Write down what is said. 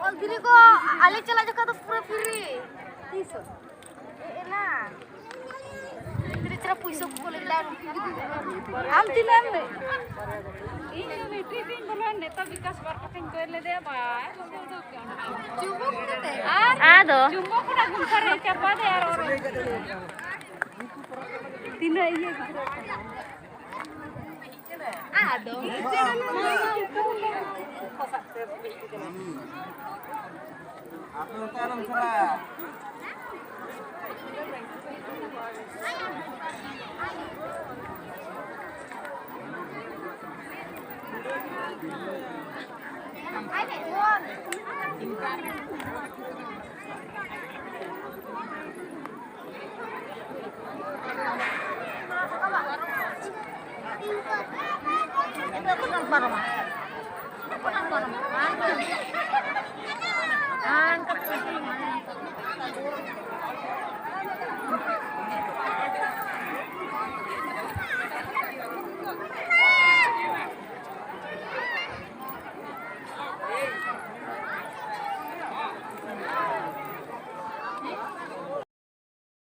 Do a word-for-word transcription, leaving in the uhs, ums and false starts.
ᱚᱞ ᱫᱷᱤᱨᱤ ᱠᱚ ᱟᱞᱮ ᱪᱟᱞᱟᱜ ᱡᱚᱠᱷᱚᱱ ᱫᱚ ᱯᱩᱨᱟᱹ free᱾ ᱛᱤᱥ ᱦᱚᱸ? ᱮ, ᱮᱱᱟ᱾ ᱛᱤᱱᱟᱹᱜ ᱪᱮᱦᱨᱟ ᱯᱩᱭᱥᱟᱹ ᱠᱚᱠᱚ ᱞᱟᱹᱭ ᱠᱮᱫᱟ᱾ ᱟᱢ ᱛᱤᱱᱟᱹᱜ ᱮᱢ ᱞᱟᱹᱭ? ᱤᱧ ᱫᱚ ᱢᱤᱫᱴᱤᱡ ᱜᱤᱧ ᱵᱚᱞᱚ ᱱᱮᱛᱟ ᱵᱤᱠᱟᱥ ᱵᱟᱨ ᱠᱟᱛᱷᱟᱧ ᱠᱚᱭ ᱞᱮᱫᱮᱭᱟ, ᱵᱟᱭ ᱩᱰᱩᱠ ᱠᱟᱱᱟ᱾ ᱟᱨ ᱟᱫᱚ? ᱪᱩᱢᱵᱚᱠ ᱚᱱᱟ ᱜᱩᱢᱴᱷᱟ ᱨᱮ ᱪᱟᱯᱟᱫᱮ ᱟᱨ ᱚᱨ᱾ ᱛᱤᱱᱟᱹᱜ ᱤᱭᱟᱹ ᱜᱤᱫᱽᱨᱟᱹ ᱠᱟᱱᱟ᱾ ᱟᱫᱚ᱾ ᱟᱯᱮ ᱚᱱᱛᱮ ᱟᱞᱚᱢ ᱪᱟᱞᱟᱜᱼᱟ᱾